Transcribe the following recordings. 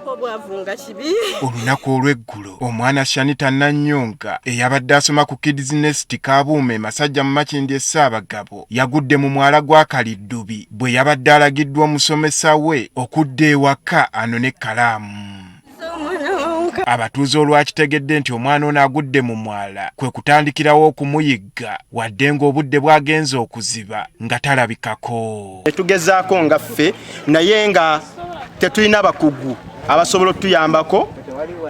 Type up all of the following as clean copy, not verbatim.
Obwavu nga kibi. Olunaku olw'eggulo omwana Shanita Nanyonga eyabadde asoma ku Kids Nest Kabuume Masajja mu Makindye Ssaabagabo yagudde mu mwala gwa Kaliddubi bwe yabadde alagiddwa omusomesa we okudda ewaka anone ekkalaamu. Abatuuze olwakitegedde nti omwana ono agudde mu mwala kwe kutandikirawo okumuyigga wadde ng'obudde bwagenze okuziba nga talabikako. Tugezaako nga ffe naye nga tetulina bakugu abasobola otuyambako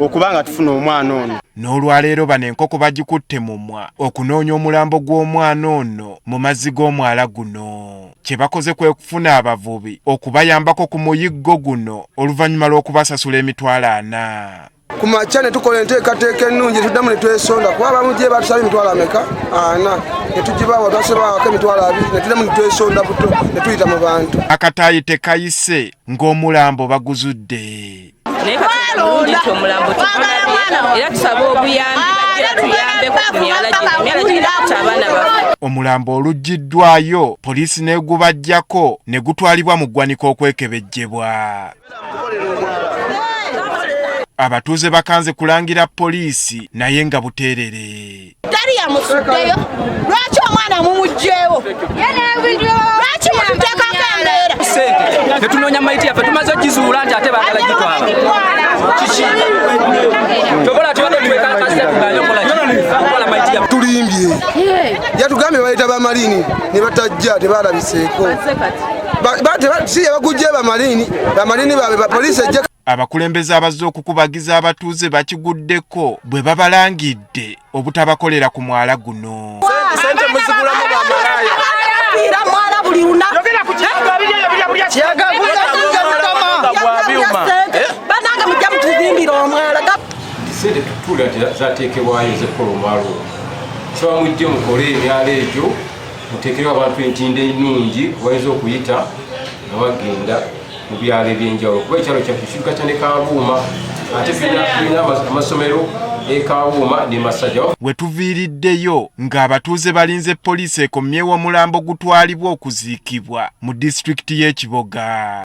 okuba nga tufuna omwana ono. N'olwaleero bano enkoko bagikutte mumwa okunoonya omulambo gw'omwana ono mu mazzi g'omwala guno. Kye bakoze kwe kufuna abavubi okubayambako ku muyiggo guno oluvannyuma lw'okubasasula 400,000. Ku makya ne tukola enteekateeka ennungi, tuddamu ne twesonda kuba abamu gye batusaba emitwalo ameka ana ne tugibawa, twasebawako 20,000 ne tuddamu ne twesonda buto ne tuyita mu bantu. Akataayi tekayise ng'omulambo baguzudde. Naye Katonda mulungi nti omulambo tugulabye, era tusaba obuyambi bajje batuyambeko ku myala gino, emyala gigenda kutta abaana baffe. Omulambo oluggiddwayo poliisi n'egubaggyako ne gutwalibwa mu ggwanika okwekebejjebwa. Abatuuze bakanze kulangira poliisi naye nga buteerere. Teri yamusuddeyo, lwaki omwana mumuggyewo? Lwaki mututeekako embeera? Ssente tetunoonya mayiti yaffe, tumaze ogizuula nti ate baagala gitwala. Kiki tokola? Tubadde twekalakasa tuganye okola ki? Okukola mayiti yaffe. Tulimbye, yatugambye bayita bamaliini ne batajja, tebalabiseeko. Si yabagujje bamaliini, bamaliini babe bapoliisi ejje. Abakulembeze abazze okukubagiza abatuuze bakiguddeko bwe babalangidde obutabakolera ku mwala guno. Sente muzigulamu bamalaaya. Mwala buli lunaku. Banange, mujja mutuzimbira omwala. Sente tutula nti zateekebwayo ezekukola omwalo ogwo. Nsaba mujje mukole emyalo egyo, muteekerewo abantu entindo ennungi bayinza okuyita nga bagenda mu byalo ebyenjawulo, kuba ekyalo kyaffe kiruka kya ne Kabuuma, ate tulina amasomero e Kabuuma ne Masajja. We tuviiriddeyo ng'abatuuze balinze poliisi ekomyewo omulambo gutwalibwa okuziikibwa mu disitulikiti y'e Kiboga.